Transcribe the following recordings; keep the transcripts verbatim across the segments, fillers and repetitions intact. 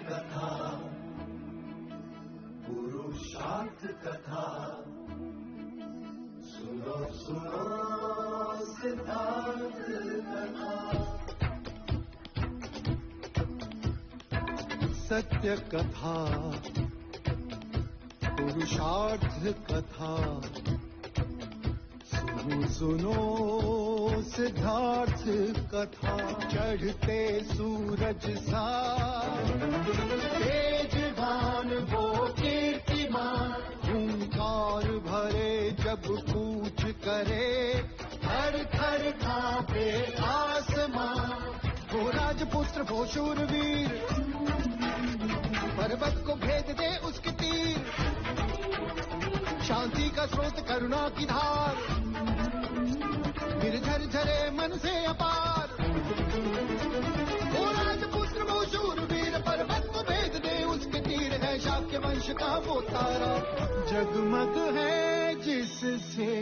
कथा, पुरुषार्थ कथा, सुनो, सुनो सिद्धार्थ कथा। सत्य कथा, पुरुषार्थ कथा, सुनो, सुनो सिद्धार्थ कथा। चढ़ते सूरज सा तेजवान वो कीर्तिमान, हुंकार भरे जब कूच करे, थर थर कांपे आसमां। वो राजपुत्र, वो शूरवीर, पर्वत को भेद दे उसके तीर। शांति का स्रोत, करुणा की धार, निर्झर झरे मन से अपार। वो राजपुत्र, वो शूरवीर, पर्वत को भेद दे उसके तीर। है शाक्य वंश का वो तारा, जगमग है जिससे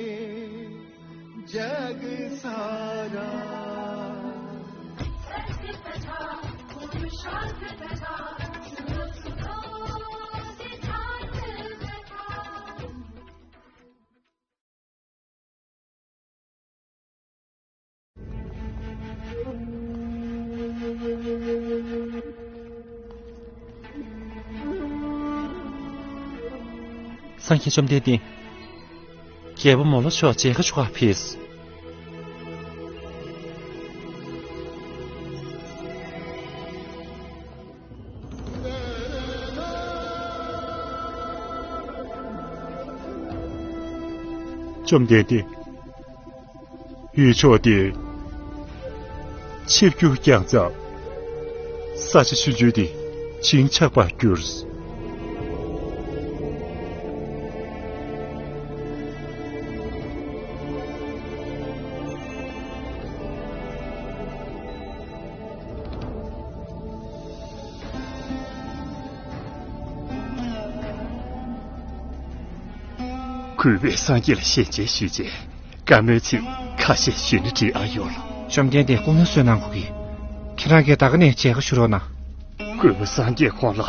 जग सारा। सत्य कथा, पुरुषार्थ कथा, सुनो, सुनो सिद्धार्थ कथा। སངས་རྒྱས་བཅོམ་ལྡན་འདས། རྒྱལ་པོ་མོ་ལ་མཆོག་མཇལ་ཁ་ཞུ་གར་ཕེབས། བཅོམ་ལྡན་འདས། ཡུལ་ཕྱོགས་དེར་ཆིབས་བསྒྱུར་བསྐྱངས་ཙང་། ས་ཆ་ཆུང་ཆུང་དེ་བྱིང་ཆགས་པར་གྱུར། གུས་པས་སངས་རྒྱས་ལ་ཞལ་མཇལ་ཞུས་རྗེས། བཀའ་མོལ་ཚིག་ཁ་ཤས་ཞུས་ན་འགྲིག་ཨ་ཡོད་ལ། བཅོམ་ལྡན་འདས་སྐུ་ངལ་གསོ་གནང་དགོས་ཀྱི། ཁྱེད་རང་གིས་ད་ག་ནས་མཇལ་ཁ་ཞུ་རོགས་གནང་། གུས་པ་སངས་རྒྱས་ཁོང་ལ་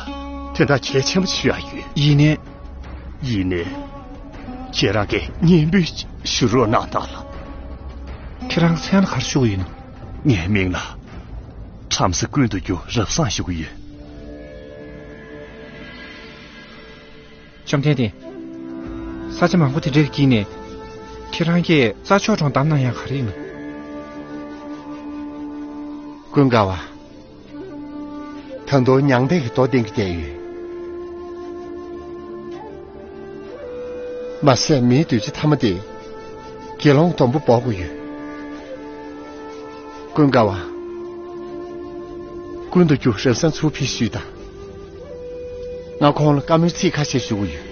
དོན་དག་གལ་ཆེན་པོ་ཞུ་ཡ་ཡོད། ཡིན་ནའི། ཡིན་ནའི། ཁྱེད་རང་གིས་སྙན་འབུལ་ཞུ་རོགས་གནང་དང་ལ། ཁྱེད་རང་མཚན་ལ་ག་རེ་ཞུ་གི་ཡིན་ནམ། ངའི་མིང་ལ་ཁྲམ་ས་ཀུན་ཏུ་རྒྱུ་རབ་བཟང་ཞུ་གི་ཡོད། བཅོམ་ལྡན་འདས། ས་ཆ་མང་པོ་དེ་འདྲའི་དཀྱིལ་ནས། ཁྱེད་རང་གིས་རྩྭ་མཆོག་གྲོང་བདམས་གནང་ཡག་ག་རེ་ཡིན་ནམ། ཀུན་དགའ་བ། ད་དུང་མྱང་འདས་ཀྱི་རྡོ་འདེང་གི་བསྡད་ཡོད། མ་ཟད་མིའི་འདོད་ཆེ་ཐ་མ་དེ་དགེ་སློང་སྡོང་པོ་འབོག་དགོས་ཡོད། ཀུན་དགའ་བ། ཀུན་ཏུ་རྒྱུ་རབ་བཟང་ཚུར་ཕེབས་ཤོག་དང་། ང་ཁོང་ལ་བཀའ་མོལ་ཚིག་ཁ་ཤས་ཞུ་གི་ཡོད།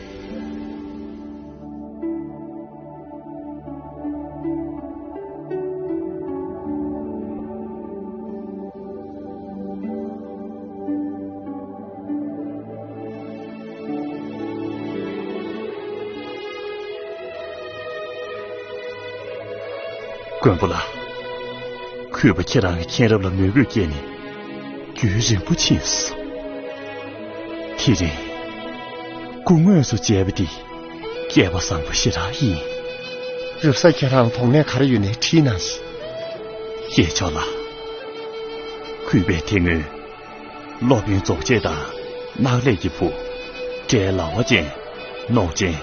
མགོན་པོ་ལགས། གུས་པ་ཁྱེད་རང་གི་མཁྱེན་རབ་ལ་མོས་གུས་བསྐྱེད་ནས་རྒྱུན་རིང་པོ་ཕྱིན་སོང་། དེ་རིང་སྐུ་དངོས་སུ་མཇལ་བ་འདི་སྐལ་པ་བཟང་པོ་ཞེ་དྲག་ཡིན། རབ་གསལ་ཁྱེད་རང་དོགས་གནད་ག་རེ་ཡོད་ན་དྲིས་གནང་ཞིག། ཡེ་ཆོག་ལགས། གུས་པས་དེ་སྔོན་སློབ་དཔོན་རྫོགས་བྱེད་དང་། གནག་ལས་ཀྱི་བུ། སྤྲེའུ་ལ་བ་ཅན། ནོར་ཅན།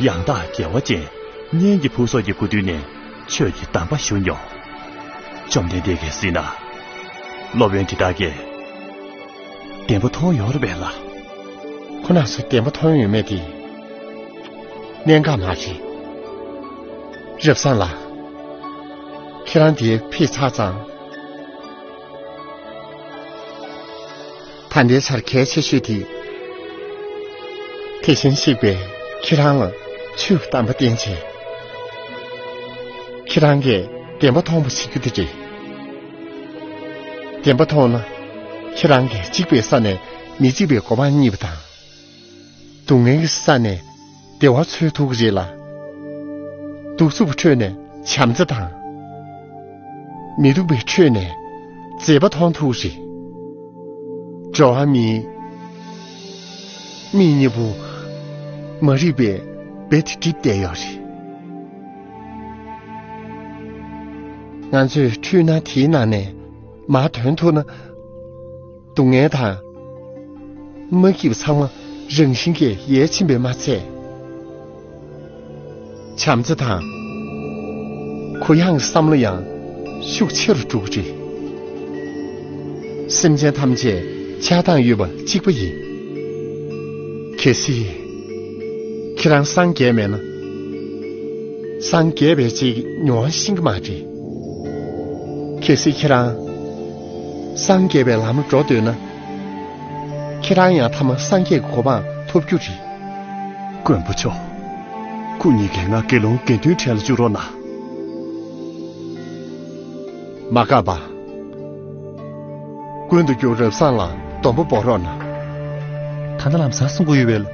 ཡང་དག་དགེ་བ་ཅན། གཉེན་གྱི་བུ་སོགས་ཀྱི་སྐུ་མདུན་ནས་ཆོས་ཀྱི་གདམས་པ་ཞུ་མྱོང་། བཅོམ་ལྡན་འདས་ཀྱིས་གཟིགས་ན། སློབ་དཔོན་དེ་དག་གིས་བདེན་པ་མཐོང་ཡོད་རེད་པས་ལགས། ཁོ་རང་ཚོས་བདེན་པ་མཐོང་ཡོད་མེད་དེ་གནད་འགག་མ་རེད། རབ་བཟང་ལགས། ཁྱེད་རང་འདིར་ཕེབས་ཚར་ཙང་། ད་ལྟའི་ཆར་གལ་ཆེ་ཤོས་དེ། དེ་བཞིན་གཤེགས་པས་ཁྱེད་རང་ལ་ཆོས་ཀྱི་གདམས་པ་བསྟན་བྱས། ཁྱེད་རང་གིས་བདེན་པ་མཐོང་བ་བྱེད་རྒྱུ་དེ་རེད། བདེན་པ་མཐོང་ན། ཁྱེད་རང་གིས་འཇིགས་པའི་ས་ནས་མི་འཇིགས་པའི་གོ་འཕང་རྙེད་པ་དང་། སྡུག་བསྔལ་གྱི་ས་ནས་བདེ་བ་འཚོལ་ཐུབ་ཀྱི་རེད་ལ། གདུག་རྩུབ་ཁྲོད་ནས་བྱམས་བརྩེ་དང་། མི་སྡུག་པའི་ཁྲོད་ནས་མཛེས་པ་མཐོང་ཐུབ་ཀྱི་རེད། འགྲོ་བ་མིའི་ མིག་གཉིས་པོ་མ་རིག་པའི་སྦས་དེ་བསྒྲིབས་བསྡད་ཡོད་རེད། ང་ཚོས་འཕྲུལ་སྣང་དེའི་ནང་ནས་མར་ཐོན་ཐུབ་ན། སྡུག་བསྔལ་དང་མ་སྐྱིད་པ་ཚང་མ་རང་བཞིན་གྱིས་ཡལ་ཕྱིན་པས་མ་ཚད། བྱམས་བརྩེ་དང་གུ་ཡངས་ཀྱི་བསམ་བློ་ཡང་ཤུགས་ཆེ་རུ་འགྲོ་གི་རེད། སེམས་ཅན་ཐམས་ཅད་ཆགས་སྡང་ཡོད་པ་གཅིག་པ་ཡིན། གལ་སྲིད་ཁྱེད་རང་སངས་རྒྱས་མེད་ན། སངས་རྒྱས་པའི་རྗེས་ཀྱི་མྱོང་བ་ཤེས་ཀྱི་མ་རེད། གལ་སྲིད་ཁྱེད་རང་སངས་རྒྱས་པའི་ལམ་ལ་འགྲོ་འདོད་ན། ཁྱེད་རང་ཡང་ཐ་མ་སངས་རྒྱས་ཀྱི་གོ་འཕང་ཐོབ་རྒྱུ་རེད། མགོན་པོ་མཆོག། སྐུ་ཉིད་ཀྱིས་ང་དགེ་སློང་དགེ་འདུན་གྲལ་ལ་བཅུག་རོགས་གནང་། མ་དགའ་བ། ཀུན་ཏུ་རྒྱུ་རབ་བཟང་ལ་སྡོམ་པ་འབོག་རོགས་གནང་། ད་ལྟ་ལམ་སང་གསུང་གི་ཡོད་པས།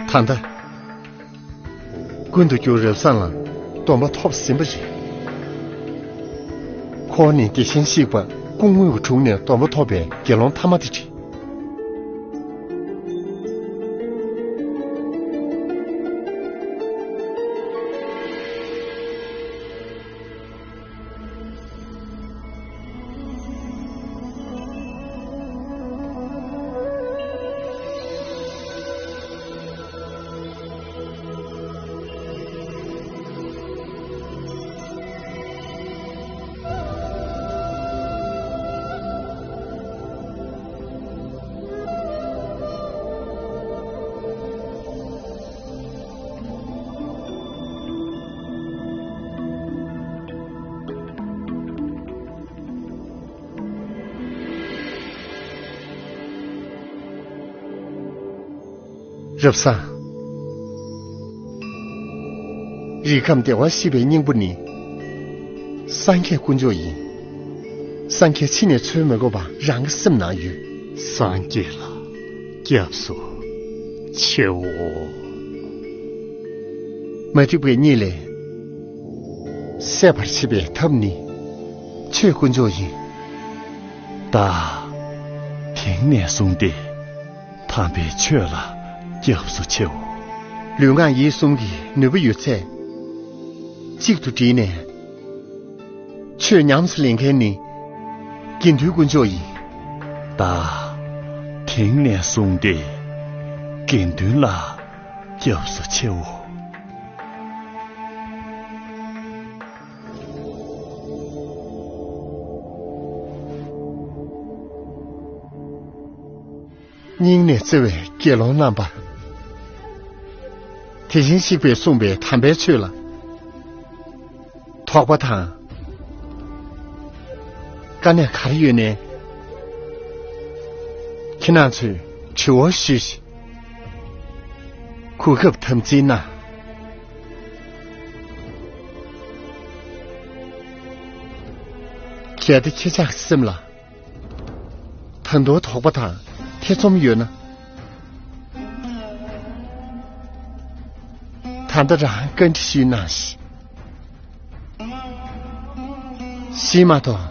ད་ལྟ། ཀུན་ཏུ་རྒྱུ་རབ་བཟང་ལ་སྡོམ་པ་ཐོབ་ཟིན་པ་རེད། ཁོ་ནི་བདེ་ཆེན་གཤེགས་པ་སྐུ་དངོས་ཀྱི་དྲུང་ནས་སྡོམ་པ་ཐོབ་པའི་དགེ་སློང་ཐ་མ་དེ་རེད། རབ་བཟང་། རིགས་ཁམས་བདེ་བར་གཤེགས་པའི་སྙིང་པོ་ནི། སངས་རྒྱས་དཀོན་མཆོག་ཡིན། སངས་རྒྱས་ཕྱི་ནས་འཚོལ་མི་དགོས་པ་རང་གི་སེམས་ནང་ཡོད། སངས་རྒྱས་ལ་སྐྱབས་སུ་མཆིའོ། མ་རིག་པའི་གཉིད་ལས་སད་པར་བྱེད་པའི་ཐབས་ནི་ཆོས་དཀོན་མཆོག་ཡིན། བདག་དེང་ནས་བཟུང་སྟེ་དམ་པའི་ཆོས་ལ་སྐྱབས་སུ་མཆིའོ། ལུས་ངག་ཡིད་གསུམ་གྱི་ནུས་པ་ཡོད་ཚད་གཅིག་ཏུ་བསྒྲིལ་ནས་ཆོས་ཉམས་སུ་ལེན་མཁན་ནི་དགེ་འདུན་དཀོན་མཆོག་ཡིན། བདག་དེང་ནས་བཟུང་སྟེ་དགེ་འདུན་ལ་སྐྱབས་སུ་མཆིའོ། སྙིང་ནས་བརྩེ་བའི་དགེ་སློང་རྣམ་པ། དེ་བཞིན་གཤེགས་པས་གསུངས་པའི་དམ་པའི་ཆོས་ལ་དོགས་པ་དང་དཀའ་གནད་ག་རེ་ཡོད་ནའི། ཁྱེད་རང་ཚོས་དྲི་བ་ཞུས་ཤིག། གོ་སྐབས་དམ་འཛིན་གནང་། གལ་ཏེ་ཁྱེད་ཅག་གི་སེམས་ལ་ད་དུང་དོགས་པ་དང་ཐེ་ཚོམ་ཡོད་ན། ད་ལྟ་རང་བཀའ་འདྲི་ཞུས་གནང་ཞིག། ཞིག་མ་གཏོགས།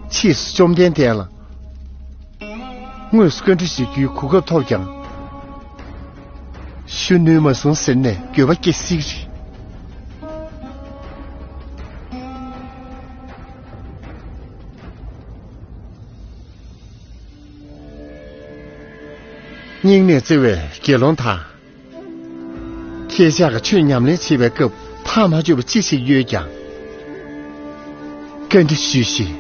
ཕྱིས་སུ་བཅོམ་ལྡན་འདས་ལ་དངོས་སུ་བཀའ་འདྲི་ཞུ་རྒྱུའི་གོ་སྐབས་ཐོབ་ཀྱང་། ཞུ་ནུས་མ་སོང་ཟེར་ནས་འགྱོད་པ་སྐྱེ་སྲིད་རེད། སྙིང་ནས་བརྩེ་བའི་དགེ་སློང་དག། ཁྱེད་ཅག་གི་ཆོས་ཉམས་ལེན་བྱེད་པའི་སྐབས་ཐག་མ་ཆོད་པ་ཅི་ཞིག་ཡོད་ཀྱང་། བཀའ་འདྲི་ཞུས་ཤིག།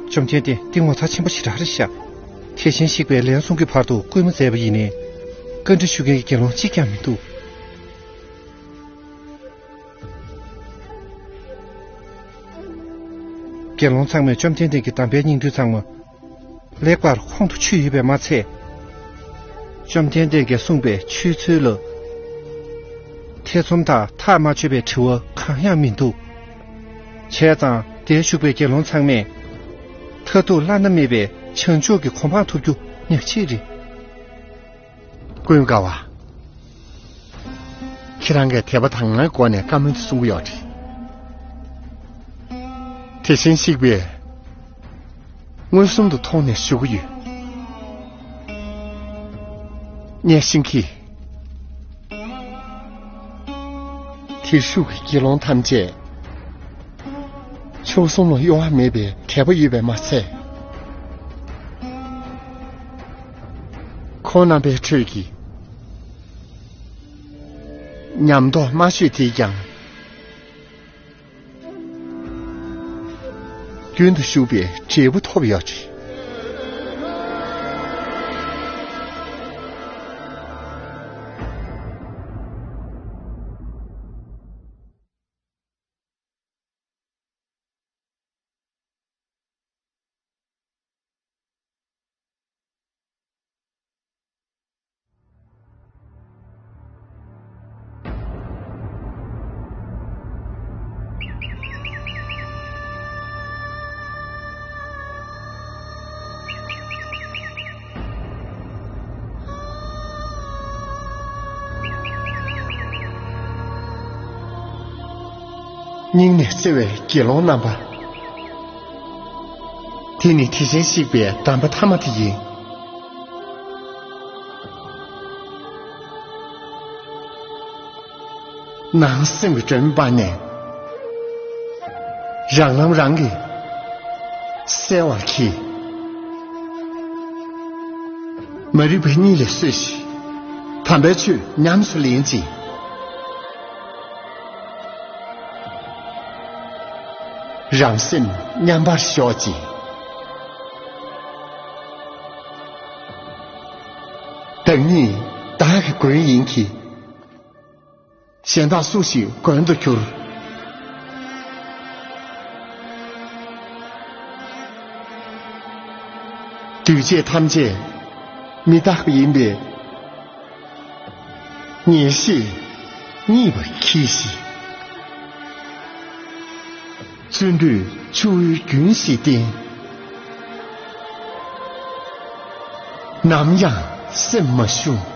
བཅོམ་ལྡན་འདས་འདི་ངོ་མཚར་ཆེན་པོ་ཞེ་དྲག་རེད་ཤག། དེ་བཞིན་གཤེགས་པས་ལན་གསུམ་གྱི་བར་དུ་བསྐུལ་མ་མཛད་པ་ཡིན་ནའི། བཀའ་འདྲི་ཞུ་མཁན་གྱི་དགེ་སློང་གཅིག་ཀྱང་མི་འདུག། དགེ་སློང་ཚང་མས་བཅོམ་ལྡན་འདས་ཀྱི་དམ་པའི་སྙིང་བསྡུས་ཚང་མ་ལེགས་པར་ཁོང་དུ་ཆུད་ཡོད་པས་མ་ཚད། བཅོམ་ལྡན་འདས་ཀྱིས་གསུངས་པའི་ཆོས་ཚུལ་ལ་ཐེ་ཚོམ་དང་ཐག་མ་ཆོད་པའི་དྲི་བ་གང་ཡང་མི་འདུག། བྱས་ཙང་དེར་བཞུགས་པའི་དགེ་སློང་ཚང་མས་མཐར་ཐུག་བླ་ན་མེད་པའི་ བྱང་ཕྱོགས་ཀྱི་གོ་འཕང་ཐོབ་རྒྱུ་ཉག་གཅིག་རེད། ཀུན་དགའ་བ། ཁྱེད་རང་གིས་དད་པ་དག་སྣང་གི་སྒོ་ནས་བཀའ་མོལ་དེ་གསུང་གི་ཡོད་རེད། དེ་བཞིན་གཤེགས་པས་མངོན་སུམ་དུ་མཐོང་ནས་ཞུ་གི་ཡོད། གཉན་ཤིང་གི། དེར་བཞུགས་ཀྱི་དགེ་སློང་ཐམས་ཅད། མཆོག་གསུམ་ལ་གཡོ་བ་མེད་པའི་དད་པ་ཡོད་པས་མ་ཚད། ཁོང་རྣམ་པའི་ཁྲོད་ཀྱི་ཉམས་རྟོགས་དམའ་ཤོས་དེས་ཀྱང་། རྒྱུན་དུ་ཞུགས་པའི་འབྲས་བུ་ཐོབ་ཡོད་ཅིང་། སྙིང་ནས་བརྩེ་བའི་དགེ་སློང་རྣམ་པ། དེ་ནི་དེ་བཞིན་གཤེགས་པའི་གདམས་པ་ཐ་མ་དེ་ཡིན། ནང་སེམས་ཀྱི་སྒྲོན་མེ་སྤར་ནས། རང་ལམ་རང་གིས་གསལ་བར་གྱིས། མ་རིག་པ་གཉིད་ལས་སོས་ཤིག། དམ་པའི་ཆོས་ཉམས་སུ་ལེན་ཅིང་། རང་སེམས་མཉམ་པར་ཞོག་ཅིང་། བདག་ཉིད་བདག་གི་མགོན་ཡིན་གྱི། གཞན་དག་སུ་ཞིག་མགོན་དུ་འགྱུར། འདུས་བྱས་ཐམས་ཅད་མི་རྟག་པ་ཡིན་པས། ངེས་ཤེས་རྙེད་པར་གྱིས་ཤིག། བརྩོན་འགྲུས་ཆུ་བོའི་རྒྱུན་བཞིན་བསྟེན། ནམ་ཡང་སེམས་མ་ཞུམ།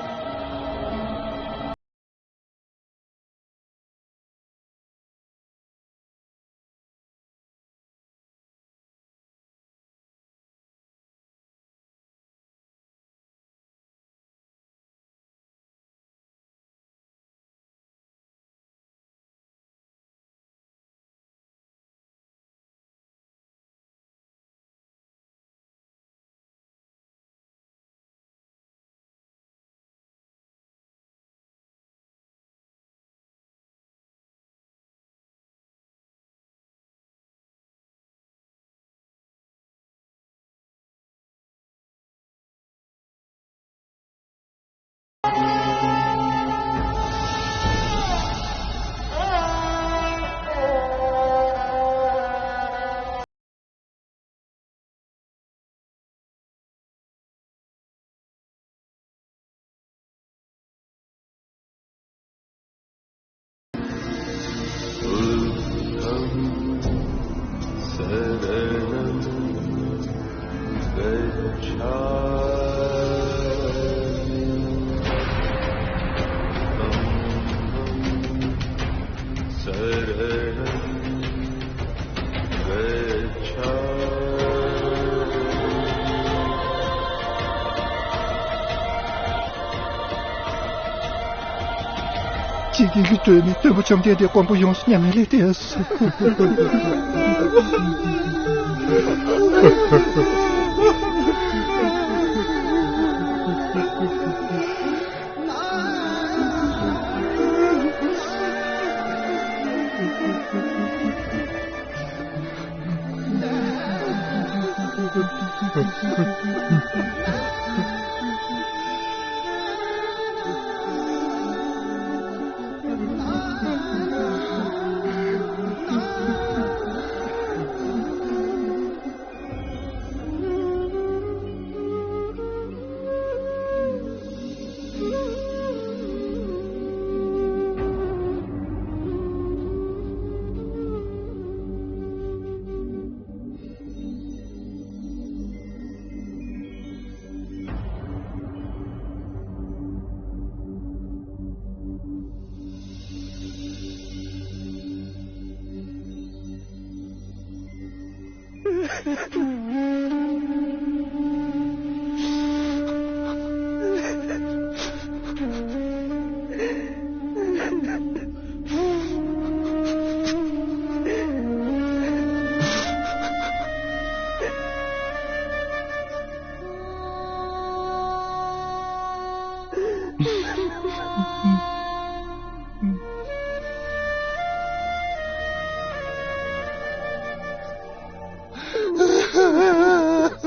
ཇི་སྐད་ཀྱི་སྒྲོན་མེ་སྟོན་པ་བཅོམ་ལྡན་འདས་མགོན་པོ་ཡོངས་སུ་མྱ་ངན་ལས་འདས་སོ།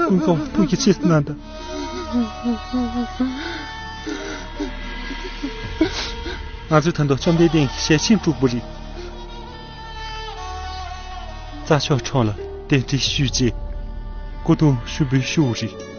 སྐུ་ཁམས་ཐུགས་ཀྱི་ཆེད་གནང་དང་། ང་ཚོས་ད་དུང་བཅོམ་ལྡན་འདས་ཀྱི་ཞལ་ཆེམས་དྲུག་པོ་རེད། རྩྭ་མཆོག་ཁྲོམ་ལ་གདན་འདྲེན་ཞུས་རྗེས། སྐུ་གདུང་ཞུ་འབུལ་ཞུ་བ་རེད།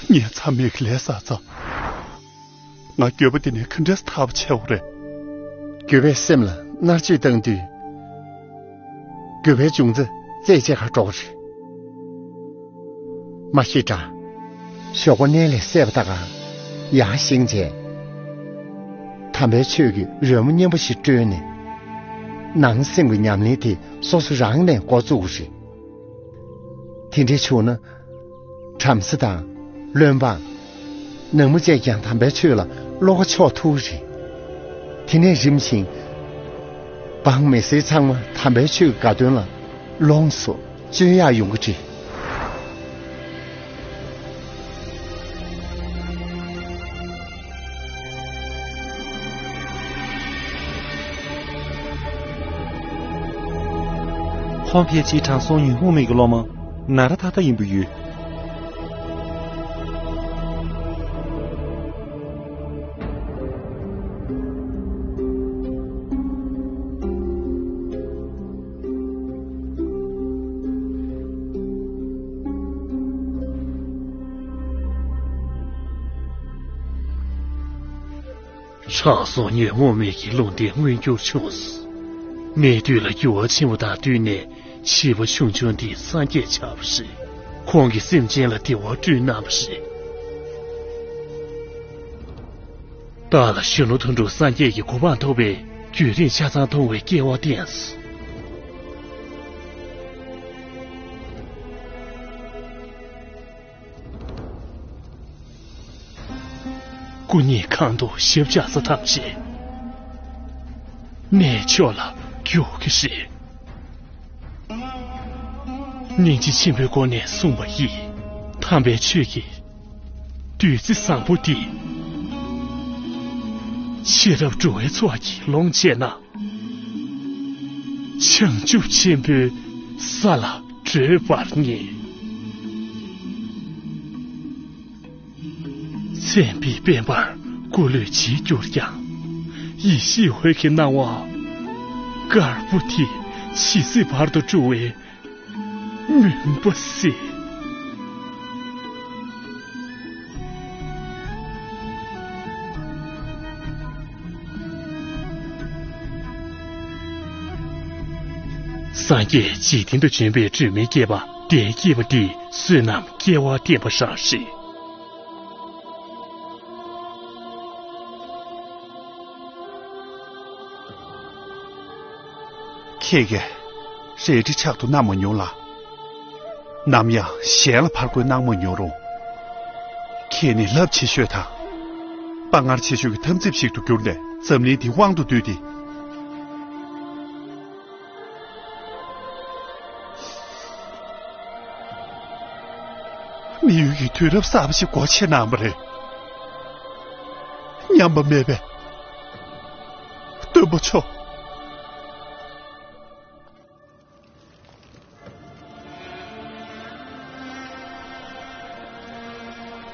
ངས་མཚམས་མེད་ཀྱི་ལས་བསགས་ཚར། ང་འགྱོད་པ་འདི་ནས་ག་འདྲས་ཐར་པ་བྱེད་དགོས་རེད། འགྱོད་པས་སེམས་ལ་མནར་གཅོད་བཏང་དུས། འགྱོད་པའི་འབྱུང་རྩ་རྩད་གཅོད་ག་འགྲོ་གི་རེད། མ་གཞི་དྲ། ཞོགས་པ་མནལ་ལས་སད་པ་ད་ག་ཡར་བཞེངས་བྱས། དམ་པའི་ཆོས་ཀྱི་རོལ་མོ་སྙན་པོ་ཞིག་དཀྲོལ་ནས། ནང་སེམས་ཀྱི་ཉམས་ལེན་དེ་སོ་སོ་རང་ནས་འགོ་བཙུགས་དགོས་རེད། དེ་འདྲ་བྱུང་ན། བྲམ་ཟེ་དང་། བློན་འབངས། ནང་མི་བཅས་ཀྱང་དམ་པའི་ཆོས་ལ་བློ་ཁ་ཕྱོགས་ཐུབ་རེད། དེ་ནས་རིམ་བཞིན། འབངས་མི་སེར་ཚང་མ་དམ་པའི་ཆོས་ཀྱི་དགའ་སྟོན་ལ་ལོངས་སུ་སྤྱོད་ཡག་ཡོང་གི་རེད། ཁོང་ཕལ་ཆེར་དྲང་སྲོང་ཉོན་མོངས་མེད་ཀྱི་སློབ་མ་ནཱ་རོ་ཏ་ཏ་ཡིན་པ་ཡོད། དྲང་སྲོང་ཉོན་མོངས་མེད་ཀྱི་ལུང་བསྟན་མངོན་འགྱུར་བྱུང་སོང་། གནས་དུས་ལ་འགྱུར་བ་ཆེན་པོ་དང་བསྟུན་ནས་བྱིས་པ་ཆུང་ཆུང་འདི་སངས་རྒྱས་ཆགས་པ་རེད། ཁོང་གིས་སེམས་ཅན་ལ་བདེ་བ་བསྐྲུན་གནང་བ་རེད། བདག་ལ་གཞོན་ནུ་དོན་གྲུབ་སངས་རྒྱས་ཀྱི་གོ་འཕང་ཐོབ་པའི་རྒྱུན་རིང་ཆ་ཚང་ཐོབ་པའི་སྐལ་བ་བསྟན་སོང་། སྐུ་ཉིད་གང་དུ་ཞབས་བཅགས་ས་ཐམས་ཅད་གནས་མཆོག་ལ་འགྱུར་གྱི་རེད། སྙིང་རྗེ་ཆེན་པོའི་སྒོ་ནས་གསུངས་པ་ཡིས། དམ་པའི་ཆོས་ཀྱི་བདུད་རྩི་བཟང་པོ་འདི་ཤེས་རབ་འགྲོ་བའི་ཚོགས་ཀྱིས་ལོངས་སྤྱད་ན། བྱང་ཆུབ་ཆེན་པོའི་ས་ལ་བགྲོད་པར་ངེས། མཚན་དཔེའི་དཔལ་འབར་སྐུ་ལུས་ཇི་གྱུར་ཀྱང་། ཡེ་ཤེས་འོད་ཀྱི་སྣང་བ་དཀར་པོ་དེ་ཇི་སྲིད་བར་དུ་སྤྲུལ་བའི་མུན་པ་སེལ། སངས་རྒྱས་འཇིག་རྟེན་དུ་བྱོན་པའི་སྒྲོན་མེ་བསྐྱེད་པ་གདན་བསྐྱེད་པ་འདི་བསོད་ནམས་སྐལ་བ་བརྟན་པ་རང་རེད། ཁྱེད་ཀྱིས་རལ་གྲི་ཕྱག་ཏུ་བསྣམས་མ་མྱོང་ལ། ནམ་ཡང་གཞན་ལ་ཕར་རྒོལ་གནང་མ་མྱོང་རུང་། ཁྱེད་ནི་རླབས་ཆེ་ཤོས་དང་། དཔའ་ངར་ཆེ་ཤོས་ཀྱི་འཐབ་འཛིང་ཞིག་ཏུ་གྱུར་ནས་འཛམ་གླིང་འདིའི་དབང་དུ་བསྡུས་ཏེ། མི་ཡུལ་གྱི་དུས་རབས་གསར་པ་ཞིག་སྒོ་ཕྱེ་གནང་བ་རེད། ཉམས་པ་མེད་པའི་སྟོན་པ་མཆོག།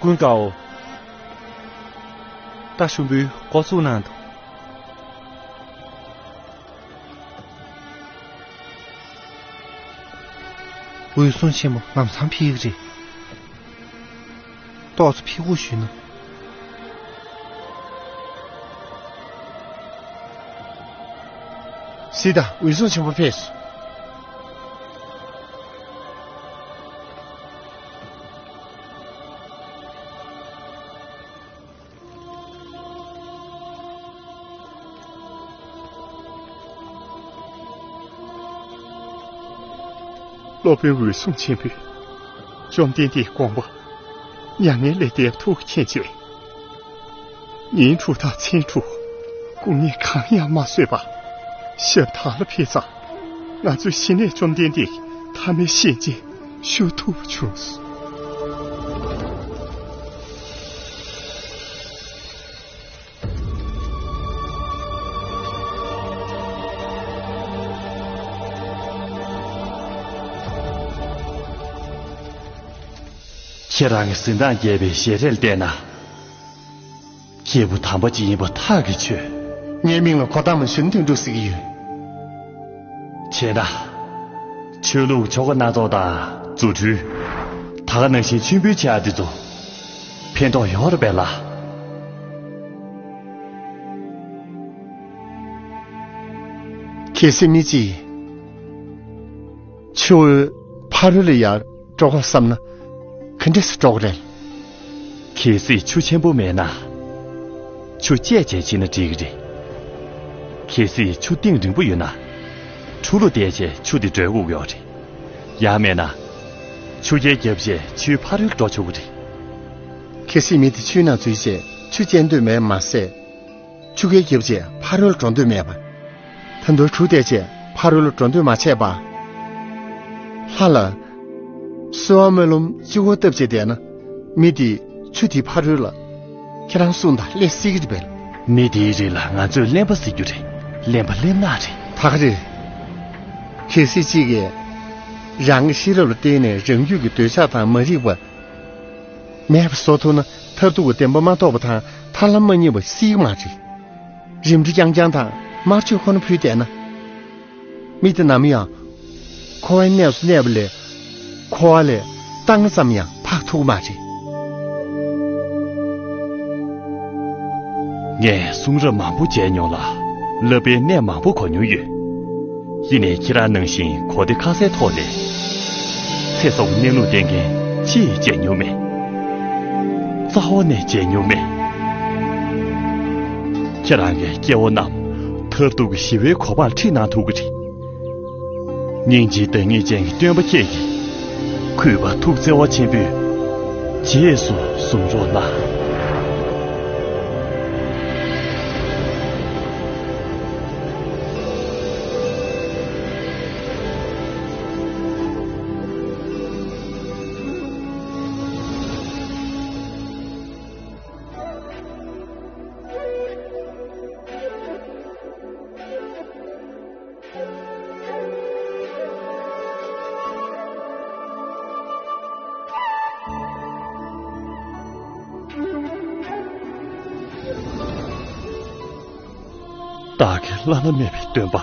ཀུན་དགའ་བོ། རྟ་ཞིམ་པོས་འགོ་བཙུགས་གནང་དང་། འོད་སྲུང་ཆེན་པོ་ལམ་སང་ཕེབས་ཀྱི་རེད། ཏོག་ཙམ་ཕྱི་སྒོ་ཞུས་ན། སྲིད་དང་འོད་སྲུང་ཆེན་པོ་ཕེབས་སོང་། སློབ་དཔོན་འོད་སྲུང་ཆེན་པོས་བཅོམ་ལྡན་འདས་དགོངས་པ་མྱ་ངན་ལས་འདས་ཐུགས་མཁྱེན་བྱས། ཉིན་དྲུག་དང་མཚན་དྲུག་སྐུ་ངལ་གང་ཡང་མ་བཟོད་པར་ཞབས་བྲག་ལ་ཕེབས་ཙང་། ང་ཚོས་གཞི་ནས་བཅོམ་ལྡན་འདས་ཀྱི་མཐའ་མའི་ཞལ་མཇལ་ཞུ་ཐུབ་བྱུང་། ཁྱེད་རང་གི་གཟི་མདངས་རྒྱས་པའི་ཞལ་རས་ལ་བལྟས་ན། སྐྱེས་བུ་དམ་པ་ཅིག་ཡིན་པ་ཐག་གིས་ཆོད། ངའི་མིང་ལ་གོ་ཏ་མ་གཞོན་དོན་གྲུབ་ཟེར་གྱི་ཡོད། བྱས་ན། ཆོས་ལུགས་ཆོ་ག་སྣ་ཚོགས་དང་རྫུ་འཕྲུལ། ད་ག་ནང་བཞིན་མཆོད་འབུལ་བྱེད་ཡག་འདི་ཚོ་ཕན་ཐོགས་ཡོད་རེད་པས་ལགས། གལ་སྲིད་མི་གཅིག་ཆུ་བོའི་ཕ་རོལ་ལ་ཡར་འགྲོ་དགོས་བསམ་ན་ག་འདྲས་སེ་འགྲོ་དགོས་རེད། གལ་སྲིད་ཆུ་ཆེན་པོ་མེད་ན། ཆུ་བཅད་བྱས་ཕྱིན་ན་འགྲིག་གི་རེད། གལ་སྲིད་ཆུ་གཏིང་རིང་པོ་ཡོད་ན། གྲུ་ལ་བསྡད་བྱས་ཆུ་དེ་བགྲོད་དགོས་ཀྱི་ཡོད་རེད། ཡང་མེད་ན། ཆུ་རྐྱལ་བརྒྱབ་བྱས་ཆུའི་ཕ་རོལ་འགྲོ་ཆོག་གི་རེད། གལ་སྲིད་མི་དེ་ཆུའི་ནང་འཛུལ་བྱས་ཆུ་བཅད་འདོད་མེད་མ་ཟད། ཆུ་རྐྱལ་བརྒྱབ་བྱས་ཕ་རོལ་འགྲོ་འདོད་མེད་པ། ད་དུང་གྲུ་བསྡད་བྱས་ཕ་རོལ་འགྲོ་འདོད་མ་བྱས་པ། ལྷ་ལ། གསོལ་བ་སྨོན་ལམ་གཅིག་པོ་བཏབ་བྱས་བསྡད་ན། མི་དེས་ཆུ་དེའི་ཕ་རོལ་ལ། ཁྱེད་རང་གསུངས་དང་སླེབས་སྲིད་ཀྱི་རེད་པས། མི་དེའི་རིགས་ལ་ང་ཚོས་གླེན་པ་ཟེར་རྒྱུ་རེད། གླེན་པ་གླེན་ནག་རེད། ད་ག་རེད། གལ་སྲིད་གཅིག་གིས། རང་གི་ཤེས་རབ་ལ་བརྟེན་ནས་རང་རྒྱུད་ཀྱི་འདོད་ཆགས་དང་མ་རིག་པ། མེད་པ་བཟོ་ཐུབ་ན་མཐར་ཐུག་གི་བདེན་པ་མ་རྟོགས་པ་དང་ཐར་ལམ་མ་རྙེད་པ་སྲིད་ཀྱི་མ་རེད། རིམ་གྲོ་རྐྱང་རྐྱང་དང་དམར་མཆོད་ཁོ་ན་ཕུལ་བསྡད་ན། མི་དེ་ནམ་ཡང་འཁོར་བའི་གནས་སུ་གནས་པ་ལས་འཁོར་བ་ལས་ལྟ་ང་ཙམ་ཡང་འཕགས་ཐུབ་ཀྱི་མ་རེད། ངས་གསུང་རབ་མང་པོ་མཇལ་མྱོང་ལ། བསླབ་པའི་གནས་མང་པོ་གོ་མྱོང་ཡོད། ཡིན་ནའི་ཁྱེད་རང་ནང་བཞིན་གོ་བདེ་ཁ་གསལ་ཐོག་ནས། ཚེ་སྲོག་གི་གནས་ལུགས་བསྟན་མཁན་ཅིས་མཇལ་མྱོང་མེད། རྩ་བ་ནས་མཇལ་མྱོང་མེད། ཁྱེད་རང་གིས་སྐྱེ་བོ་རྣམས་མཐར་ཐུག་གི་ཞི་བའི་གོ་འཕང་ཁྲིད་གནང་ཐུབ་ཀྱི་རེད། སྙིང་རྗེའི་བདག་ཉིད་ཅན་གྱི་སྟོན་པ་ཁྱེད་ཀྱིས། གུས་པ་ཐུགས་བརྩེ་བ་ཆེན་པོས་རྗེས་སུ་བཟུང་རོགས་གནང་། བདག་གི་བླ་ན་མེད་པའི་སྟོན་པ།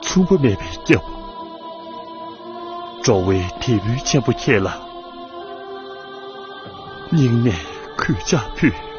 མཚུངས་པ་མེད་པའི་སྐྱབས། འགྲོ་བའི་དེད་དཔོན་ཆེན་པོ་ཁྱེད་ལ། སྙིང་ནས་གུས་ཕྱག་ཕུལ།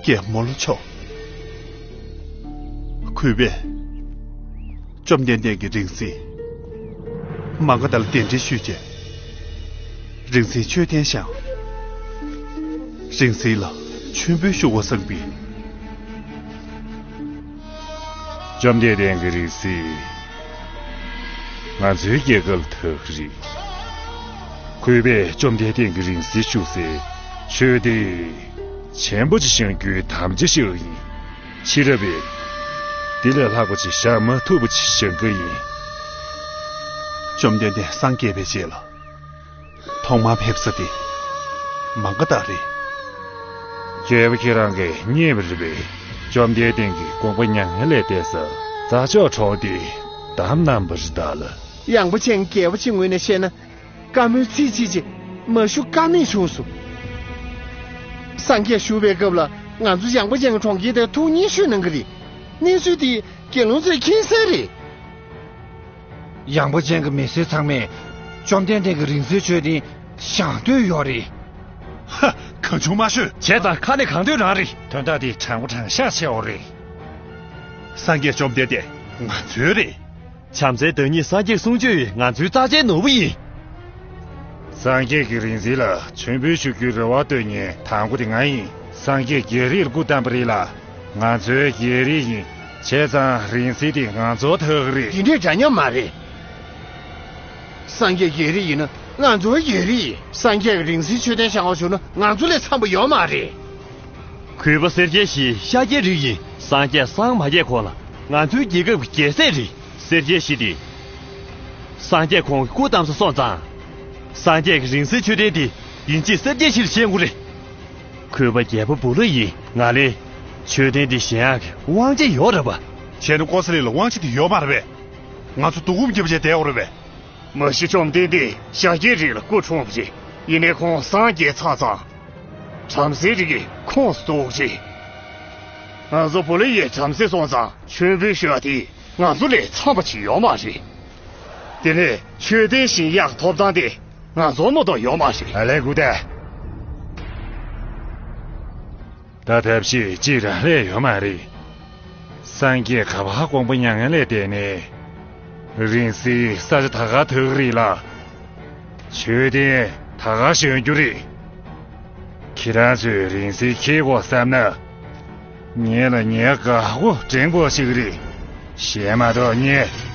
རྒྱལ་མོ་ལ་ཕྱོགས། གུས་པས་བཅོམ་ལྡན་འདས་ཀྱི་རིང་བསྲེལ་མ་ག་དྷ་ལ་གདན་འདྲེན་ཞུས་རྗེས། རིང་བསྲེལ་མཆོད་རྟེན་བཞེངས། རིང་བསྲེལ་ལ་མཆོད་འབུལ་ཞུ་བར་སོང་པས། བཅོམ་ལྡན་འདས་ཀྱི་རིང་བསྲེལ་ང་ཚོའི་རྒྱལ་ཁབ་ལ་དག་རེད། གུས་པས་བཅོམ་ལྡན་འདས་ཀྱི་རིང་བསྲེལ་བཞུགས་སའི་མཆོད་རྟེན་ཆེན་པོ་ཅིག་བཞེངས་རྒྱུའི་དམ་བཅའ་བཞག་ཡིན། ཕྱི་རབས་པས་འདི་ལས་ལྷག་པ་ཅིག་བཞེངས་མ་ཐུབ་པ་ཅིག་བཞེངས་ཀྱི་ཡིན། བཅོམ་ལྡན་འདས་སངས་རྒྱས་པའི་རྗེས་ལ། ཐོག་མར་ཕེབས་ས་དེ་མ་ག་དྷ་རེད། རྒྱལ་པོ་ཁྱེད་རང་གིས་རྙེད་པ་རེད་པས། བཅོམ་ལྡན་འདས་ཀྱི་དགོངས་པ་མྱ་ངན་ལས་འདས་ས་རྫ་མཆོག་གྲོང་དེ་བདམས་གནང་བ་རེད་ད་ལ། ཡངས་པ་ཅན་རྒྱལ་པོ་ཅིག་ངོས་ནས་བཤད་ན། བཀའ་མོལ་ཚིག་གཅིག་ཅིག་མ་ཞུ་ཀ་མེད་བྱུང་སོང་། སངས་རྒྱས་བཞུགས་པའི་སྐབས་ལ་ང་ཚོ་ཡངས་པ་ཅན་གྱི་གྲོང་ཁྱེར་དེར་ཐུགས་མཉེས་ཞུས་གནང་གི་རེད། གནས་ཚུལ་དེ་དགེ་སློང་ཚོས་མཁྱེན་གསལ་རེད། ཡངས་པ་ཅན་གྱི་མི་སེར་ཚང་མས་བཅོམ་ལྡན་འདས་ཀྱི་རིང་བསྲེལ་མཆོད་རྟེན་བཞེངས་འདོད་ཡོད་རེད། ཧ། གང་བྱུང་མ་ཤོད། བྱས་ཙང་ཁ་ནས་གང་འདོད་རང་རེད། དོན་དག་འདི་དྲང་པོ་དྲང་བཞག་བྱས་ཡོད་རེད། སངས་རྒྱས་བཅོམ་ལྡན་འདས་ང་ཚོའི་རེད། བྱམས་བརྩེའི་བདག་ཉིད་སངས་རྒྱས་གསུང་ཆོས་ང་ཚོའི་རྩ་ཆེའི་ནོར་བུ་ཡིན། སངས་རྒྱས་ཀྱི་རིང་བསྲེལ་ལ་མཆོད་འབུལ་ཞུ་རྒྱུའི་རེ་བ་བཏོན་མཁན་དང་པོ་དེ་ང་ཡིན། སངས་རྒྱས་རྒྱལ་རིགས་ལ་སྐུ་བལྟམས་པ་རེད་ལ། ང་ཚོའི་རྒྱལ་རིགས་ཡིན། བྱས་ཙང་རིང་བསྲེལ་དེ་ང་ཚོར་ཐོབ་ཀྱི་རེད། དེ་འདྲས་འདྲ་མཉམ་མ་རེད། སངས་རྒྱས་རྒྱལ་རིགས་ཡིན་ན་ང་ཚོའི་རྒྱལ་རིགས་ཡིན། སངས་རྒྱས་ཀྱི་རིང་བསྲེལ་མཆོད་རྟེན་བཞེངས་པ་བྱུང་ན་ང་ཚོ་ལས་འཚམ་པ་ཡོད་མ་རེད། གུས་པ་སེར་སྐྱའི་གཞིས་ཤཱཀྱའི་རིགས་ཡིན། སངས་རྒྱས་སངས་མ་རྒྱས་གོང་ལ་ང་ཚོའི་རྒྱལ་ཁབ་ཀྱི་རྒྱལ་སྲས་རེད། སེར་སྐྱའི་གཞིས་དེ། སངས་རྒྱས་ཁོང་གི་སྐུ་བལྟམས་ས་སོང་ཙང་། སངས་རྒྱས་ཀྱི་རིང་བསྲེལ་མཆོད་རྟེན་དེ་ཡིན་གཅིག་སེར་སྐྱའི་གཞིས་ལ་བཞེངས་དགོས་རེད། གུས་པ་རྒྱལ་པོ་བུ་ལོན་ཡིན། ང་ལས་མཆོད་རྟེན་འདི་བཞེངས་ཡག་གི་དབང་ཆ་ཡོད་རེད་པ། བྱས་ན་ཀོ་ས་ལི་ལ་དབང་ཆ་དེ་ཡོད་མ་རེད་པས། ང་ཚོ་སྡུག་སྒོམ་རྒྱབ་བྱས་བསྡད་དགོས་རེད་པས། མ་གཞི་བཅོམ་ལྡན་འདས་ཤཱཀྱའི་རིགས་ལ་སྐུ་འཁྲུངས་པ་རེད། ཡིན་ནའི་ཁོང་སངས་རྒྱས་ཚར་ཙང་། བྲམ་ཟེའི་རིགས་ཀྱི་ཁོངས་སུ་གཏོགས་རེད། ང་ཚོ་བུ་ལོན་ཡིན་བྲམ་ཟེ་སོང་ཙང་མཆོད་འབུལ་ཞུ་བ་དེ་ང་ཚོ་ལས་འཚམ་པ་ཅིག་ཡོད་མ་རེད། དེ་ནས་མཆོད་རྟེན་བཞེངས་ཡག་ཐོབ་ཐང་དེ་ང་ཚོར་མ་གཏོགས་ཡོད་མ་རེད། ཨ་ལས་སྐུ་ད། ད་ཐབས་ཤེས་གཅིག་རང་ལས་ཡོད་མ་རེད། སངས་རྒྱས་ག་པར་དགོངས་པ་མྱ་ངན་ལས་འདས་ནས། རིང་བསྲེལ་ས་ཆ་ད་ག་ཐོབ་ཀྱི་རེད་ལ། མཆོད་རྟེན་ད་ག་བཞེངས་རྒྱུ་རེད། ཁྱེད་རང་ཚོས་རིང་བསྲེལ་འཁྱེར་དགོས་བསམ་ན། ངེད་ལ་ངའི་དགའ་བོ་འདྲེན་དགོས་ཤིག་རེད། གཞན་མ་གཏོགས་ངས།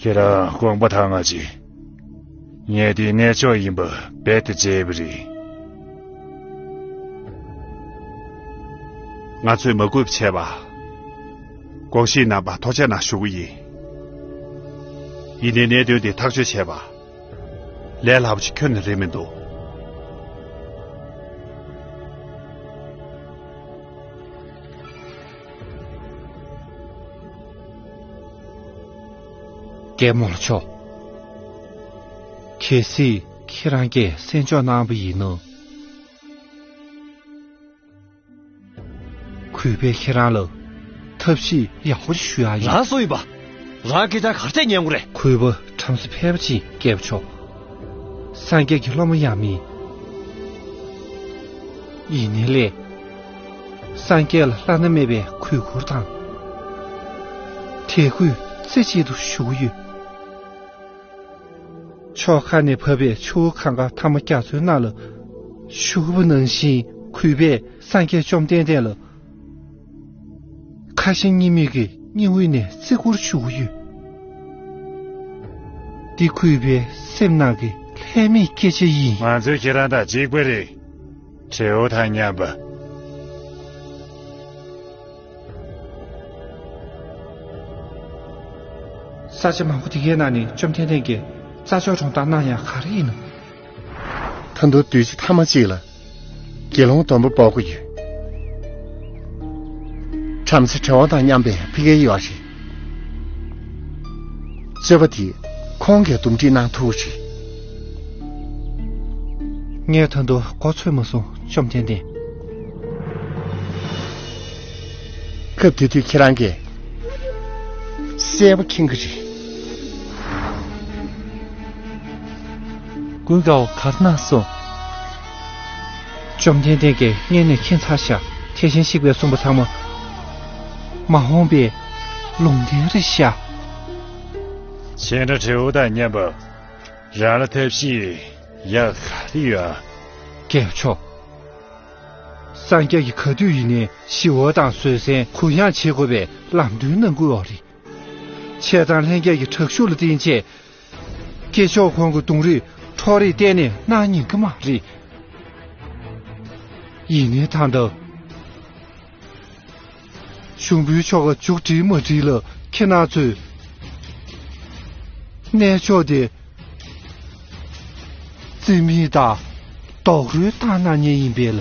ཁྱེད་རང་དགོངས་པ་དྭངས་མ་བྱེད། ངས་འདི་གནས་མཆོག་ཡིན་པ་རྦད་དེ་བརྗེད་པ་རེད། ང་ཚོས་མ་གུས་པ་བྱས་པ། དགོངས་ཞེས་གནང་བ་ཐུགས་རྗེ་གནང་ཞུ་གི་ཡིན། ཡིན་ནའི་གནད་དོན་འདི་ཐག་གཅོད་བྱས་པ། ལས་སླ་པོ་ཞིག་ཁྱོན་ནས་རེད་མི་འདུག་རྒྱལ་མོ་ལགས་མཆོག་གལ་སྲིད་ཁྱེད་རང་གིས་གསན་འཇོག་གནང་བ་ཡིན་ན། གུས་པས་ཁྱེད་རང་ལ་ཐབས་ཤེས་ཡག་པོ་ཞིག་ཞུ་ཡག་ཡིན། རང་སུ་ཡིན་པ། རང་སྐད་ཆ་ག་རེ་བཤད་ཉན་དགོས་རེད། གུས་པ་བྲམ་ཟེ་ཕལ་པ་ཅིག་རྒྱལ་པོ་མཆོག་སངས་རྒྱས་ཀྱི་སློབ་མ་ཡང་མིན། ཡིན་ནའི་ལས། སངས་རྒྱས་ལ་བླ་ན་མེད་པའི་གུས་བཀུར་དང་། དད་གུས་རྩེ་གཅིག་ཏུ་ཞུ་གི་ཡོད། ཕྱོགས་ཁག་ནས་བབས་པའི་ཆུ་བོ་གངྒཱ་མཐའ་མ་རྒྱ་མཚོའི་ནང་ལ་ཞུགས་པ་ནང་བཞིན་གུས་པས་སངས་རྒྱས་བཅོམ་ལྡན་འདས་ལ་ཁ་ཞེ་གཉིས་མེད་ཀྱི་སྙིང་དབུས་ནས་བརྩི་བཀུར་ཞུ་གི་ཡོད། འདི་གུས་པའི་སེམས་ནང་གི་ལྷད་མེད་སྐད་ཆ་ཡིན། ང་ཚོས་ཁྱེད་རང་དང་གཅིག་པ་རེད། བྲེའུ་དང་མཉམ་པ། ས་ཆ་མང་པོ་དེ་གའི་ནང་ནས་བཅོམ་ལྡན་འདས་ཀྱིས་རྩྭ་མཆོག་གྲོང་རྡལ་གནང་ཡག་ག་རེ་ཡིན་ནམ། ད་དུང་དུས་ཚོད་ཐ་མ་གཅིག་ལ་དགེ་སློང་སྡོམ་པ་སྤོ་དགོས་ཡོད། བྲམ་ཟེ་བྲེ་བ་དང་མཉམ་པའི་ཕ་གིར་ཡོད་རེད། རྩོད་པ་དེ་ཁོང་གིས་འདུམ་འགྲིག་གནང་ཐུབ་རེད། ངས་ད་དུང་མགོ་ཚོས་མ་སོང་བཅོམ་ལྡན་འདས། སྐབས་དེ་དུས་ཁྱེད་རང་གིས་གསལ་པོ་མཁྱེན་གྱི་རེད། ཀུན་དགའ་བོ་ག་རེ་གནང་སོང་། བཅོམ་ལྡན་འདས་ཀྱིས་སྔོན་ནས་མཁྱེན་ཚར་ཤག་དེ་བཞིན་གཤེགས་པས་གསུངས་པ་ཚང་མ་མ་འོངས་པའི་ལུང་བསྟན་རེད་ཤག་ཁྱེད་འདྲ་བྲེའུ་དང་མཉམ་པ་རང་ལ་ཐབས་ཤེས་ཡག་ག་རེ་ཡོད་ཨ། རྒྱལ་པོ་མཆོག་སངས་རྒྱས་ཀྱིས་ག་དུས་ཡིན་ནའི་ཞི་བ་དང་བཟོད་བསྲན་གུ་ཡངས་བྱེད་དགོས་པའི་ལམ་སྟོན་གནང་དགོས་པ་རེད། བྱས་ཙང་ལྷན་རྒྱས་ཀྱི་དྲག་ཤུགས་ལ་བརྟེན་བྱས། སྐྱེས་མཆོག་ཁོང་གི་གདོང་རིས་འཕྲོག་རེས་གཏན་ནས་གནང་ཉན་གྱི་མ་རེད། ཡིན་ནའི་ད་ལྟ། གཞུང་དཔོན་མཆོག་ག་མཇུག་སྒྲིལ་མ་སྒྲིལ་ལ་ཁྱེད་རང་ཚོས་གནས་མཆོག་དེ་རྩིས་མེད་དང་རྡོག་རོལ་བཏང་གནང་ཉན་ཡིན་པས་ལ།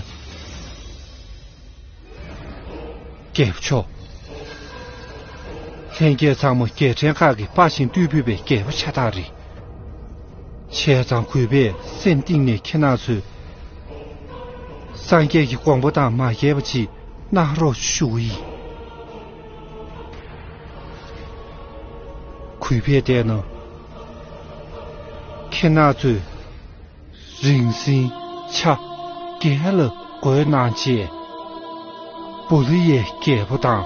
རྒྱལ་པོ་མཆོག་ལྷན་རྒྱས་ཚང་མ་རྒྱལ་ཕྲན་ཁག་གི་དཔའ་ཞིང་རྟུལ་ཕོད་པའི་རྒྱལ་པོ་ཤ་སྟག་རེད། བྱས་ཙང་གུས་པས་སེམས་གཏིང་ནས་ཁྱེད་རང་ཚོས་སངས་རྒྱས་ཀྱི་དགོངས་པ་དང་མ་འགལ་བ་ཅིག་གནང་རོགས་ཞུ་གི་ཡིན། གུས་པས་བལྟས་ན། ཁྱེད་རྣམ་ཚོས་རིང་བསྲེལ་ཆ་བརྒྱད་ལ་བགོས་གནང་བྱས། བུ་ལི་ཡའི་རྒྱལ་པོ་དང་།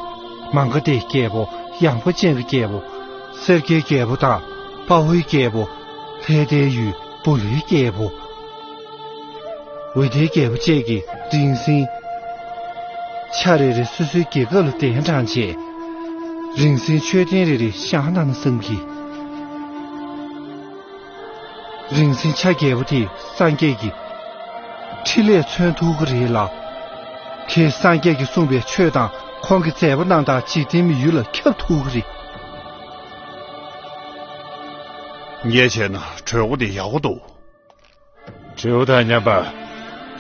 མང་ག་ཏའི་རྒྱལ་པོ། ཡངས་པ་ཅན་གྱི་རྒྱལ་པོ། སེར་སྐྱའི་རྒྱལ་པོ་དང་། དཔའ་བོའི་རྒྱལ་པོ། ལྷའི་མཐའི་ཡུལ་བུ་ལིའི་རྒྱལ་པོ། འོད་ལྡན་རྒྱལ་པོ་བཅས་ཀྱིས་རིང་བསྲེལ་ཆ་རེ་རེ་སོ་སོའི་རྒྱལ་ཁབ་ལ་གདན་དྲངས་རྗེས། རིང་བསྲེལ་མཆོད་རྟེན་རེ་རེ་བཞེངས་གནང་ན་བསམ་གི། རིང་བསྲེལ་ཆ་བརྒྱད་པོ་དེ་སངས་རྒྱས་ཀྱི་ཁྲི་ལས་མཚོན་ཐུབ་ཀྱི་རེད་ལ། ཁྱེད་སངས་རྒྱས་ཀྱིས་གསུངས་པའི་ཆོས་དང་ཁོང་གི་མཛད་པ་རྣམས་དང་འཇིག་རྟེན་མི་ཡུལ་ལ་ཁྱབ་ཐུབ་ཀྱི་རེད། ངས་བྱས་ན་གྲོས་འགོ་འདི་ཡག་པོ་འདུག། དྲིལ་བུ་དང་མཉམ་པ་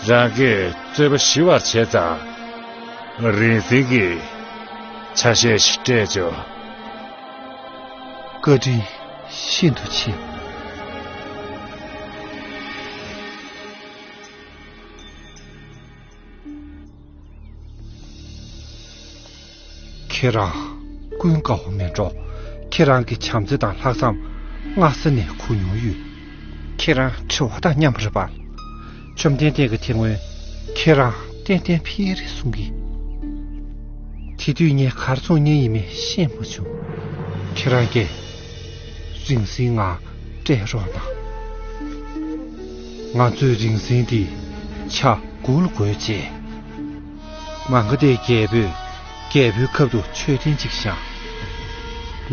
རང་གིས་རྩོད་པ་ཞི་བར་བྱས་ཙང་། རིང་བསྲེལ་གྱིས་ཆ་ཤས་ཤིག་སྤྲད་ཆོག། བཀའ་དྲིན་ཤིན་ཏུ་ཆེ། ཁྱེད་རང་ཀུན་དགའ་བོ་མིན་འགྲོ། ཁྱེད་རང་གི་བྱམས་བརྩེ་དང་ལྷག་བསམ་སྔ་ས་ནས་གོ་མྱོང་ཡོད། ཁྱེད་རང་དྲི་བ་དང་མཉམ་པ་རེད་པ། བཅོམ་ལྡན་འདས་ཀྱིས་དེ་སྔོན་ཁྱེད་རང་ཏན་ཏན་ཕེབས་རེད་གསུང་གི། དེ་དུས་ངས་ག་རེ་གསུང་མཁན་ཡིན་མིན་ཤེས་མ་བྱུང་། ཁྱེད་རང་གིས་རིང་བསྲེལ་ང་སྤྲད་རོགས་གནང་། ང་ཚོས་རིང་བསྲེལ་འདི་ཆ་དགུ་ལ་བགོས་རྗེས། མང་ག་ཏའི་རྒྱལ་པོས་རྒྱལ་པོའི་ཁབ་ཏུ་མཆོད་རྟེན་གཅིག་བཞེངས།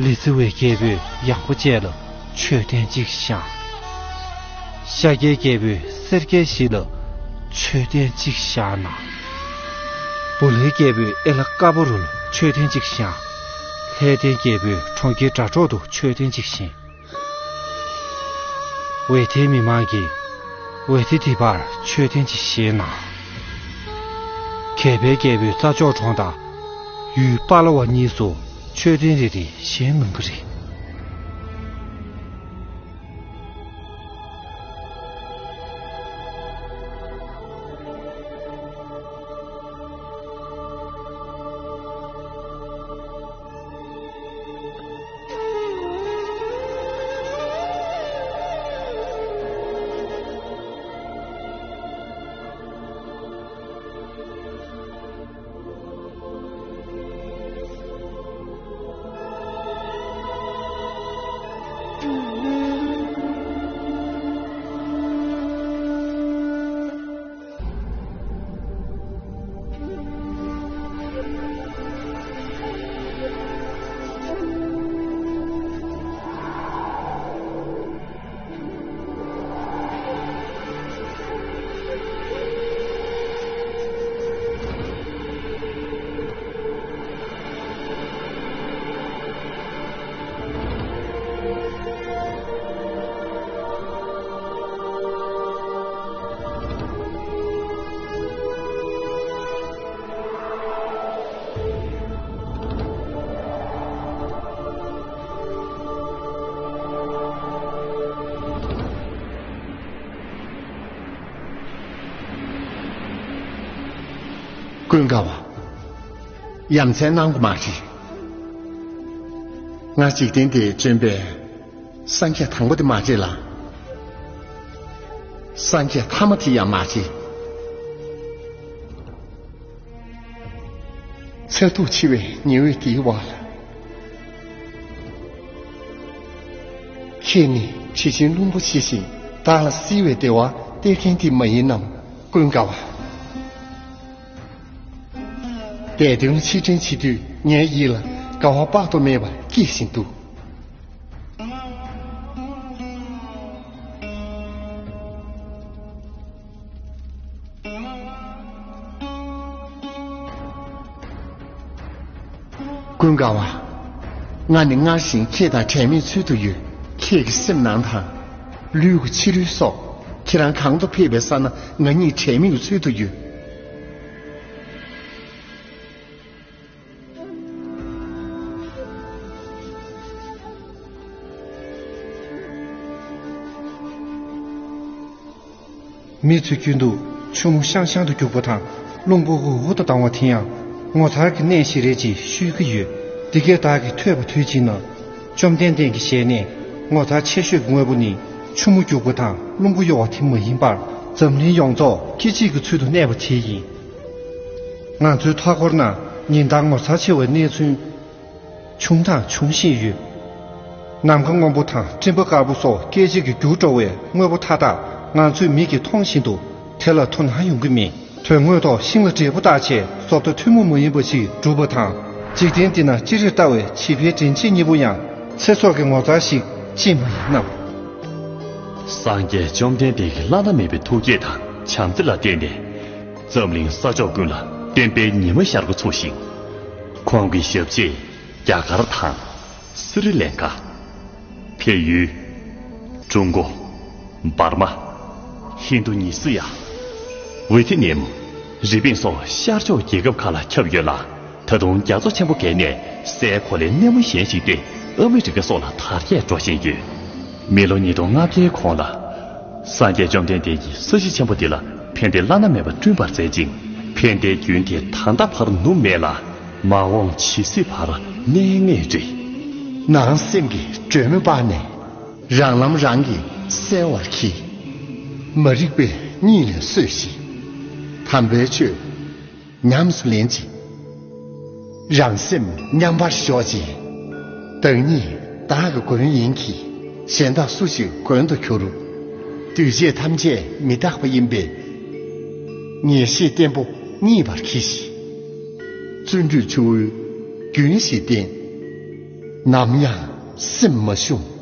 ལི་ཙི་ཝའི་རྒྱལ་པོས་ཡངས་པ་ཅན་ལ་མཆོད་རྟེན་གཅིག་བཞེངས། ཤཱཀྱའི་རྒྱལ་པོས་སེར་སྐྱའི་གཞིས་ལ་མཆོད་རྟེན་གཅིག་བཞེངས་ན། བུ་ལྷའི་རྒྱལ་པོས་ཨེ་ལ་ཀ་པོ་རུ་ལ་མཆོད་རྟེན་གཅིག་བཞེངས། ལྷས་ལྡན་རྒྱལ་པོས་གྲོང་ཁྱེར་སྒྲ་སྒྲོགས་སུ་མཆོད་རྟེན་གཅིག་བཞེངས། ཝེ་ཐེའི་མི་མང་གིས་ཝེ་ཐེ་ཐི་པར་མཆོད་རྟེན་གཅིག་བཞེངས་ན། གད་ཕའི་རྒྱལ་པོས་རྩྭ་མཆོག་གྲོང་དང་ཡུལ་པ་ལ་བ་གཉིས་སུ་མཆོད་རྟེན་རེ་རེ་བཞེངས་གནང་གི་རེད། ཀུན་དགའ་བ། ཡ་མཚན་གནང་དགོས་མ་རེད། ང་འཇིག་རྟེན་འདིར་བྱོན་པའི་སངས་རྒྱས་དང་པོ་དེ་མ་རེད་ལ། སངས་རྒྱས་ཐ་མ་དེ་ཡང་མ་རེད། མཚར་སྡུག་ཆེ་བའི་ཉི་འོད་འདིའི་འོག་ལ། ཁྱེད་ནི་དྲི་ཆེན་ལྷུན་པོ་ཆེ་ཞིང་བདག་ལ་བསིལ་བའི་བདེ་བ་སྟེར་མཁན་དེ་མ་ཡིན་ནམ། ཀུན་དགའ་བ། འདས་དོན་ཕྱིར་དྲན་བྱེད་དུས་ངའི་ཡིད་ལ་དགའ་བ་དཔག་ཏུ་མེད་པ་སྐྱེས་བཞིན་འདུག། ཀུན་དགའ་བ། ང་ནི་སྔར་བཞིན་ཁྱེད་དང་བྲལ་མེད་ཚུལ་དུ་ཡོད། ཁྱེད་ཀྱི་སེམས་ནང་དང་། ལུས་ཀྱི་ཕྱི་རོལ་སོགས་ཁྱེད་རང་གང་དུ་ཕེབས་པའི་ས་ན་ང་གཉིས་བྲལ་མེད་ཀྱི་ཚུལ་དུ་ཡོད། མི་ཚོས་རྒྱུན་དུ་ཆུ་མོ་ཤང་ཤང་དུ་རྒྱུག་པ་དང་རླུང་བུ་འུར་འུར་དུ་ལྡང་བ་དེ་ཡང་ངོ་མཚར་གྱི་གནས་ཤིག་རེད་ཅེས་ཤོད་ཀྱི་ཡོད། འདི་གས་བདག་གིས་ཐོས་པ་དུས་གཅིག་ན། བཅོམ་ལྡན་འདས་ཀྱི་ཞལ་ནས། ངོ་མཚར་ཆེ་ཤོས་ཀྱི་དངོས་པོ་ནི། ཆུ་མོ་རྒྱུག་པ་དང་རླུང་བུ་གཡོ་བ་དེ་མ་ཡིན་པར། འཛམ་གླིང་ཡོངས་རྫོགས་སྐད་ཅིག་གི་ཚུལ་དུ་གནས་པ་དེ་ཡིན། ང་ཚོའི་མཐའ་འཁོར་ན་ཉིན་ལྟར་ངོ་མཚར་ཆེ་བའི་གནས་ཚུལ་བྱུང་དང་འབྱུང་བཞིན་ཡོད། ནམ་མཁའ་སྔོན་པོ་དང་སྤྲིན་པ་དཀར་པོ་སོགས་སྐད་ཅིག་གིས་རྒྱུག་འགྲོ་བའི་དངོས་པོ་མཐའ་དག་ང་ཚོའི་མིག་གིས་མཐོང་བཞིན་དུ། དེ་ལ་དོ་སྣང་ཡོང་གི་མེད། དོན་དངོས་ཐོག་ཤིང་ལ་འབྲས་བུ་བཏགས་བྱས་བཟོ་ལྟ་ཐུན་མོང་མ་ཡིན་པ་ཞིག་གྲུབ་པ་དང་། འཇིག་རྟེན་འདི་ན་ཅི་རིགས་ལྟ་བའི་བྱིས་པའི་དྲིན་ཆེན་གཉིས་པོ་ཡང་ཚེ་སྲོག་གི་ངོ་མཚར་ཞིག་ཅིས་མ་ཡིན་ནམ། སངས་རྒྱས་བཅོམ་ལྡན་འདས་ཀྱི་བླ་ན་མེད་པའི་ཐུགས་བསྐྱེད་དང་བྱམས་བརྩེ་ལ་བརྟེན་ནས། འཛམ་གླིང་ས་ཕྱོགས་ཀུན་ལ་བསྟན་པའི་ཉི་མ་ཤར་འགོ་ཚུགས་ཤིང་། ཁོང་གི་ཞབས་རྗེས་རྒྱ་གར་དང་། སི་རི་ལན་ཀ། བལ་ཡུལ། ཀྲུང་གོ། འབར་མ། ཧིན་རྡུ་ཉི་སི་ཡ། ཝེ་ཐི་ནེམ། རི་པིན་སོགས་ཤར་ཕྱོགས་རྒྱལ་ཁབ་ཁག་ལ་ཁྱབ་ཡོད་ལ། ད་དུང་རྒྱ་མཚོ་ཆེན་པོ་བརྒལ་ནས་སའི་གོ་ལའི་སྣེ་མོ་གཞན་ཞིག་སྟེ། ཨ་མི་རི་ཀ་སོགས་ལ་དར་རྒྱས་འགྲོ་བཞིན་ཡོད། མི་ལོ་ཉིས་སྟོང་ལྔ་བརྒྱའི་གོང་ལ། སངས་རྒྱས་བཅོམ་ལྡན་འདས་ཀྱིས་ས་གཞི་ཆེན་པོ་འདི་ལ་ཕན་བདེ་བླ་ན་མེད་པ་བསྐྲུན་པར་མཛད་ཅིང་། ཕན་བདེའི་རྒྱུན་དེ་ད་ལྟ་བར་ནུབ་མེད་ལ། མ་འོངས་ཇི་སྲིད་བར་གནས་ངེས་རེད། ནང་སེམས་ཀྱི་སྒྲོན་མེ་སྤར་ནས། རང་ལམ་རང་གིས་གསལ་བར་གྱིས། མ་རིག་པས་གཉིད་ལས་སོས་ཤིག། དམ་པའི་ཆོས་ཉམས་སུ་ལེན་ཅིག། རང་སེམས་མཉམ་པར་ཞོག་ཅིག། བདག་ཉིད་བདག་གི་མགོན་ཡིན་གྱི། གཞན་དག་སུ་ཞིག་མགོན་དུ་གྱུར། འདུས་བྱས་ཐམས་ཅད་མི་རྟག་པ་ཡིན་པས། ངེས་ཤེས་བརྟན་པོ་རྙེད་པར་གྱིས་ཤིག། བརྩོན་འགྲུས་ཆུ་བོའི་རྒྱུན་བཞིན་བརྟན། ནམ་ཡང་སེམས་མ་ཞུམ།